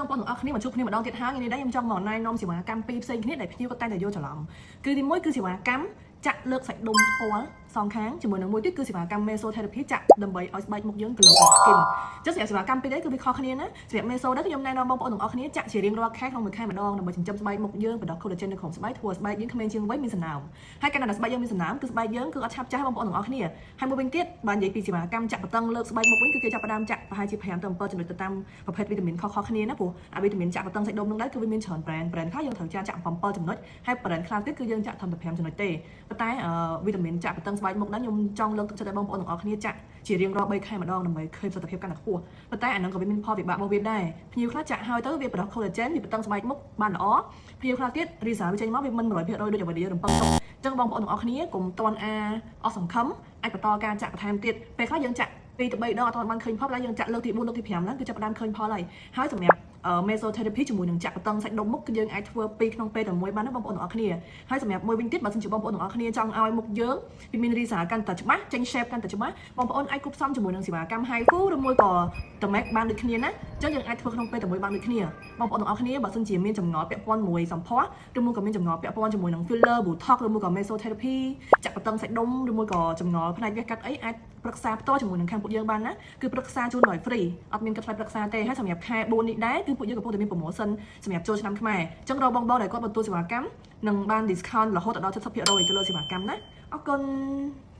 បងប្អូនទាំងអស់គ្នាមកជួបគ្នាម្ដងទៀតហើយថ្ងៃនេះដែរខ្ញុំចង់មកណែនាំសេវាកម្មពីរផ្សេងគ្នាដែលភ្ញៀវគាត់តែងតែយល់ច្រឡំគឺទីមួយគឺសេវាកម្មចាក់លើកសាច់ដុំផ្ទាល់សងខាងជាមួយនឹងមួយទៀតគឺសេវាកម្ម mesotherapy ចាក់ដើម្បីឲ្យស្បែកមុខយើង glow skin ចឹងសម្រាប់សេវាកម្មពីរនេះគឺវាខុសគ្នាណា។សម្រាប់ meso ដែរខ្ញុំណែនាំបងប្អូនទាំងអស់គ្នាចាក់ជារៀងរាល់ខែក្នុងមួយខែម្ដងដើម្បីចិញ្ចឹមស្បែកមុខយើងបណ្ដុះ collagen នៅក្នុងស្បែកធ្វើឲ្យស្បែកយើងក្មេងជាងវ័យមានសំណើមហើយកាលណាស្បែកយើងមានសំណើមគឺស្បែកយើងគឺអត់ឆាប់ចាស់បងប្អូនទាំងអស់គ្នា។ហើយមួយវិញទៀតបើនិយាយពីសេវាកម្មចាក់បន្តឹងលើកស្បែកមុខវិញគឺគេចាប់ផ្ដើមចាក់ប្រហែលជា5ទៅ7ចំណុចទៅតាមប្រភេទវីតាមីនខុសៗគ្នាណាព្រោះអាវីតាមីនចាក់បន្តឹងសាច់ដុំនឹងដែរគឺវាមានច្រើន brand brand ខ្លះយើងត្រូវចាក់7ចំណុចហើយ brand ខ្លះទៀតគឺយើងចាក់ត្រឹមតែ5ចំណុចទេប៉ុន្តែវីតាមីនចាក់បន្តឹងស្បែកមុខហ្នឹងខ្ញុំចង់លើកទឹកចិត្តឲ្យបងប្អូនទាំងអស់គ្នាចាក់ជារៀងរាល់3ខែម្ដងដើម្បីឃើញប្រសិទ្ធភាពកាន់តែខ្ពស់ប៉ុន្តែអាហ្នឹងក៏វាមានផលវិបាករបស់វាដែរភ្ញៀវខ្លះចាក់ហើយទៅវាបណ្ដុះ collagen វាបន្តឹងស្បែកមុខបានល្អភ្ញៀវខ្លះទៀត result វាចេញមកវាមិន100%ដូចអ្វីដែលយើងរំពឹងទុកអញ្ចឹងបងប្អូនទាំងអស់គ្នាកុំតន់អាអស់សង្ឃឹមអាចបន្តការចាក់បន្ថែមទៀតពេលខ្លះយើងចាក់2ទៅ3ដងអត់ទាន់បានឃើញផលតែយើងចាក់លើកទី4លើកទី5ឡើងគឺចាប់ផ្ដើមឃើញផលហើយហើយសម្រាប់ mesotherapy ជាមួយនឹងចាក់បន្តឹងសាច់ដុំមុខគឺយើងអាចធ្វើពីរក្នុងពេលតែមួយបានណាបងប្អូនទាំងអស់គ្នា។ហើយសម្រាប់មួយវិញទៀតបើសិនជាបងប្អូនទាំងអស់គ្នាចង់ឲ្យមុខយើងវាមាន result កាន់តែច្បាស់ចេញ shape កាន់តែច្បាស់បងប្អូនអាចគប់ផ្សំជាមួយនឹងសេវាកម្ម HIFU ឬមួយក៏ Thermage បានដូចគ្នាណាអញ្ចឹងយើងអាចធ្វើក្នុងពេលតែមួយបានដូចគ្នាបងប្អូនទាំងអស់គ្នាបើសិនជាមានចម្ងល់ពាក់ព័ន្ធមួយសម្ផស្សឬមួយក៏មានចម្ងល់ពាក់ព័ន្ធជាមួយនឹង filler botox ឬមួយក៏ mesotherapy ចាក់បន្តឹងសាច់ដុំឬមួយក៏ចម្ងល់ផ្នែកវះកាត់អីអាចប្រឹក្សាផ្ទាល់ជាមួយនឹងខាងពួកយើងបានណាគឺប្រឹក្សាជូនដោយ free អត់មានគិតថ្លៃប្រឹក្សាទេហើយសម្រាប់ខែ4នេះដែរគឺពួកយើងកំពុងតែមាន promotion សម្រាប់ចូលឆ្នាំខ្មែរអញ្ចឹងរកបងៗដែលគាត់ទទួលសេវាកម្មនឹងបាន discount រហូតដល់70%ទៅលើសេវាកម្មណាអរគុណ។